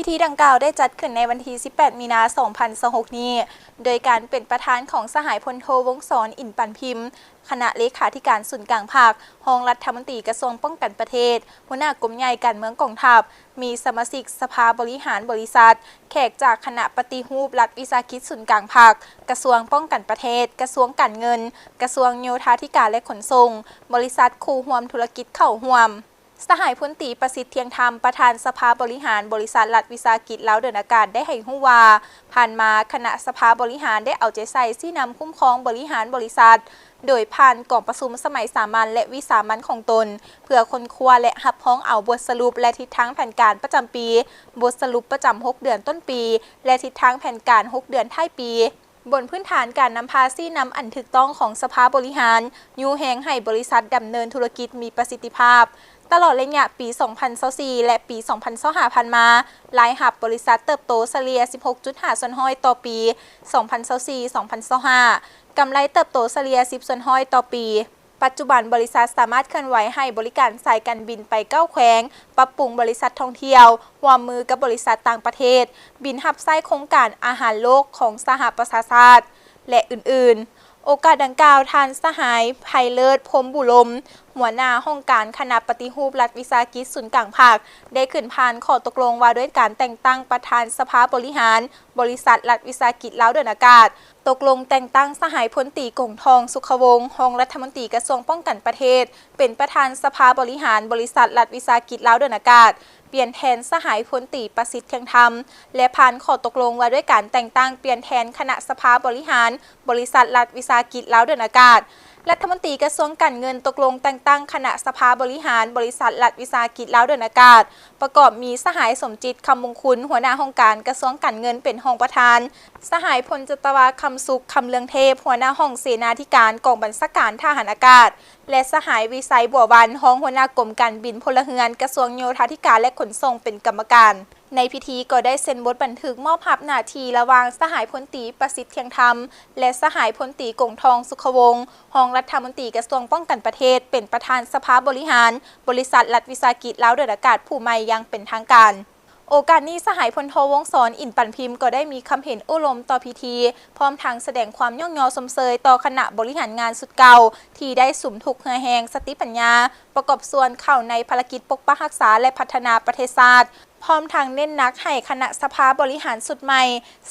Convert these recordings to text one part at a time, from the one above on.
ພິທີດັ່ງກ່າວໄດ້ຈັດຂຶ້ນໃນວັນທີສິບແປດ ມີນາ ສອງພັນຊາວຫົກນີ້ ໂດຍການເປັນປະທານຂອງສະຫາຍພົນໂທ ວົງສອນ ອິນປັນພິມ ຄະນະເລຂາທິການສູນກາງພັກ, ຮອງລັດຖະມົນຕີກະຊວງປ້ອງກັນປະເທດ, ຫົວໜ້າກົມໃຫຍ່ການເມືອງກອງທັບ, ມີສະມາຊິກສະພາບໍລິຫານບໍລິສັດ, ແຂກຈາກຄະນະປະຕິຮູບລັດວິສາຫະກິດສູນກາງພັກ, ກະຊວງປ້ອງກັນປະເທດ, ກະຊວງການເງິນ, ກະຊວງໂຍທາທິການ ແລະ ຂົນສົ່ງ, ບໍລິສັດຄູ່ຮ່ວມທຸລະກິດເຂົ້າຮ່ວມ. ສະຫາຍພົນຕີ ປະສິດ ທຽງທຳ ປະທານສະພາບໍລິຫານບໍລິສັດລັດວິສາຫະກິດລາວເດີນອາກາດ ໄດ້ໃຫ້ຮູ້ວ່າ ຜ່ານມາຄະນະສະພາບໍລິຫານໄດ້ເອົາໃຈໃສ່ຊີ້ນຳຄຸ້ມຄອງບໍລິຫານບໍລິສັດ ໂດຍຜ່ານກອງປະຊຸມສະໄໝສາມັນ ແລະ ວິສາມັນຂອງຕົນ ເພື່ອຄົ້ນຄວ້າ ແລະ ຮັບຮອງເອົາບົດສະຫຼຸບ ແລະ ທິດທາງແຜນການປະຈຳປີ, ບົດສະຫຼຸບປະຈຳຫົກເດືອນຕົ້ນປີ ແລະ ທິດທາງແຜນການຫົກເດືອນທ້າຍປີ. ບົນພື້ນຖານການນຳພາຊີ້ນຳອັນຖືກຕ້ອງຂອງສະພາບໍລິຫານ, ຍູ້ແຮງໃຫ້ບໍລິສັດດຳເນີນທຸລະກິດມີປະສິດທິພາບ. ຕະຫຼອດໄລຍະປີສອງພັນຊາວສີ່ ແລະ ປີສອງພັນຊາວຫ້າຜ່ານມາ, ລາຍຮັບບໍລິສັດເຕີບໂຕສະເລ່ຍສິບຫົກຈຸດຫ້າສ່ວນຮ້ອຍຕໍ່ປີ ສອງພັນຊາວສີ່ ສອງພັນຊາວຫ້າ, ກຳໄລເຕີບໂຕສະເລ່ຍສິບສ່ວນຮ້ອຍຕໍ່ປີ. ປັດຈຸບັນບໍລິສັດສາມາດເຄື່ອນໄຫວໃຫ້ບໍລິການສາຍການບິນໄປເກົ້າແຂວງ, ປັບປຸງບໍລິສັດທ່ອງທ່ຽວ, ຮ່ວມມືກັບບໍລິສັດຕ່າງປະເທດ, ບິນຮັບໃຊ້ໂຄງການອາຫານໂລກຂອງສະຫະປະຊາຊາດ ແລະ ອື່ນໆ. ໂອກາດດັ່ງກ່າວ, ທ່ານສະຫາຍ ໄພເລີດ ພົມບຸລົມ ຫົວໜ້າຫ້ອງການຄະນະປະຕິຮູບລັດວິສາຫະກິດສູນກາງພັກ ໄດ້ຂຶ້ນຜ່ານຂໍ້ຕົກລົງວ່າດ້ວຍການແຕ່ງຕັ້ງປະທານສະພາບໍລິຫານບໍລິສັດລັດວິສາຫະກິດລາວເດີນອາກາດ, ຕົກລົງແຕ່ງຕັ້ງສະຫາຍພົນຕີ ກົງທອງ ສຸຂະວົງ ຮອງລັດຖະມົນຕີກະຊວງປ້ອງກັນປະເທດ ເປັນປະທານສະພາບໍລິຫານບໍລິສັດລັດວິສາຫະກິດລາວເດີນອາກາດ, ປ່ຽນແທນສະຫາຍພົນຕີ ປະສິດ ທຽງທຳ ແລະ ຜ່ານຂໍ້ຕົກລົງວ່າດ້ວຍການແຕ່ງຕັ້ງປ່ຽນແທນຄະນະສະພາບໍລິຫານບໍລິສັດລັດວິສາຫະກິດລາວເດີນອາກາດ. ລັດຖະມົນຕີກະຊວງການເງິນຕົກລົງແຕ່ງຕັ້ງຄະນະສະພາບໍລິຫານບໍລິສັດລັດວິສາຫະກິດລາວເດີນອາກາດ ປະກອບມີສະຫາຍ ສົມຈິດ ຄຳມົງຄຸນ ຫົວໜ້າຫ້ອງການກະຊວງການເງິນເປັນຮອງປະທານ, ສະຫາຍ ພົນຈັດຕະວາ ຄຳສຸກ ຄຳເລືອງເທບ ຫົວໜ້າຫ້ອງເສນາທິການກອງບັນຊາການທະຫານອາກາດ ແລະ ສະຫາຍ ວິໄຊ ບົວວັນ ຮອງຫົວໜ້າກົມການບິນພົນລະເຮືອນ ກະຊວງໂຍທາທິການ ແລະ ຂົນສົ່ງ ເປັນກຳມະການ. ໃນພິທີກໍໄດ້ເຊັນບົດບັນທຶກມອບຮັບໜ້າທີ່ລະຫວ່າງສະຫາຍພົນຕີ ປະສິດ ທຽງທຳ ແລະ ສະຫາຍພົນຕີ ກົງທອງ ສຸຂະວົງ ຮອງລັດຖະມົນຕີກະຊວງປ້ອງກັນປະເທດ ເປັນປະທານສະພາບໍລິຫານບໍລິສັດລັດວິສາຫະກິດລາວເດີນອາກາດຜູ້ໃໝ່ຢ່າງເປັນທາງການ. ໂອກາດນີ້ ສະຫາຍພົນໂທ ວົງສອນ ອິນປັນພິມ ກໍໄດ້ມີຄຳເຫັນໂອ້ລົມຕໍ່ພິທີ ພ້ອມທັງສະແດງຄວາມຍ້ອງຍໍຊົມເຊີຍຕໍ່ຄະນະບໍລິຫານງານຊຸດເກົ່າ ທີ່ໄດ້ສຸມທຸກເຫື່ອແຮງ, ສະຕິປັນຍາ, ປະກອບສ່ວນເຂົ້າໃນພາລະກິດປົກປັກຮັກສາ ແລະ ພັດທະນາປະເທດຊາດ, ພ້ອມທັງເນັ້ນໜັກໃຫ້ຄະນະສະພາບໍລິຫານຊຸດໃໝ່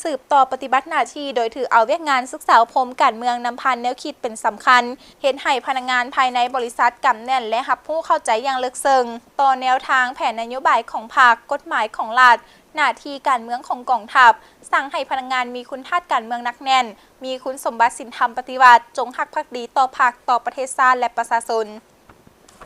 ສືບຕໍ່ປະຕິບັດໜ້າທີ່ ໂດຍຖືເອົາວຽກງານສຶກສາອົບຮົມການເມືອງນຳຜ່ານແນວຄິດເປັນສຳຄັນ, ເຮັດໃຫ້ພະນັກງານພາຍໃນບໍລິສັດກຳແໜ້ນ ແລະ ຮັບຮູ້ເຂົ້າໃຈຢ່າງເລິກເຊິ່ງຕໍ່ແນວທາງແຜນນະໂຍບາຍຂອງພັກ, ກົດໝາຍຂອງລັດ, ໜ້າທີ່ການເມືອງຂອງກອງທັບ, ສັ່ງໃຫ້ພະນັກງານມີຄຸນທາດການເມືອງໜັກແໜ້ນ, ມີຄຸນສົມບັດສິນທຳປະຕິວັດ, ຈົ່ງຮັກພັກດີຕໍ່ພັກ, ຕໍ່ປະເທດຊາດ ແລະ ປະຊາຊົນ.